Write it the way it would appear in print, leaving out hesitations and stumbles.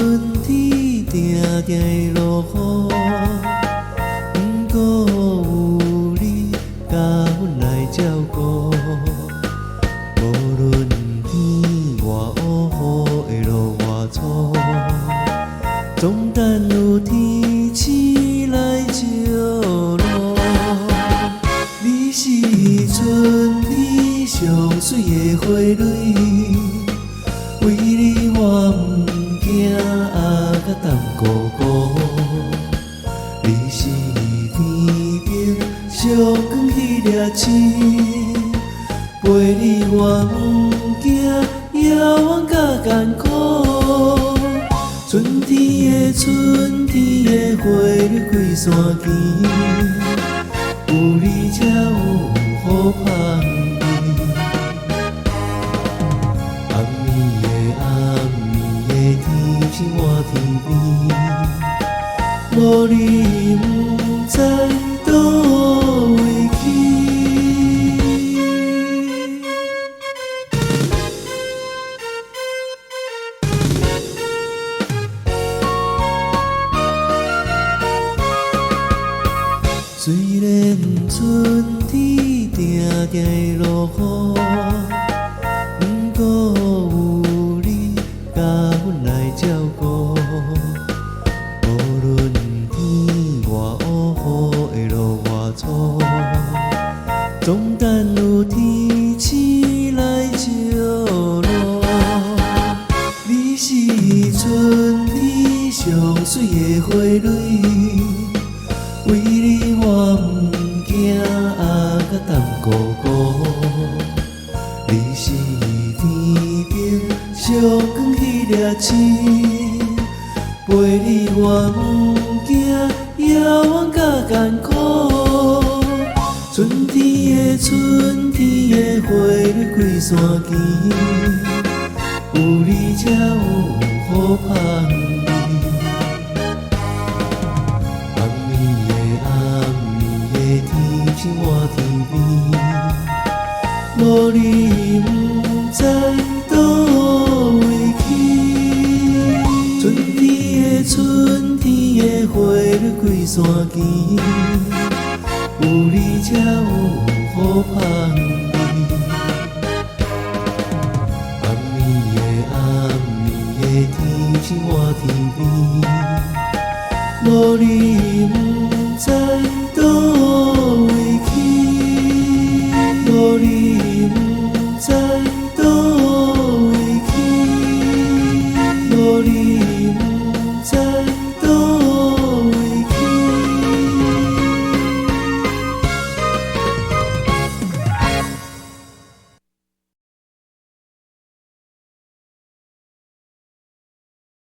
春天定定會落雨，毋過有你共阮來照顧。無論天偌烏雨會落偌粗，總等有天星來照路。你是春天上媠的花蕊，為你我毋驚鴨甲冬菇菇。你是天頂上懸彼粒星，陪你我毋驚遙遠佮艱苦。春天的春天的花蕊規山墘，有你才有好香味。暗暝的暗暝的天星滿天邊，無你毋知佗位去。雖然春天定定會落雨，毋過有你共阮來照顧。無論天偌烏雨會落偌粗，總等有天星來照路。你是春天上媠的花蕊，為你我毋驚鴨甲冬菇菇。你是天頂上懸彼粒星，陪你我毋驚遙遠佮艱苦。春天的春天的花蕊規山墘，有你才有好香味。暗暝的暗暝的天星滿天邊，無你毋知佗位去。春天的春天的花蕊規山墘，有你才有好香味。暗暝的暗暝的天星滿天邊，無你毋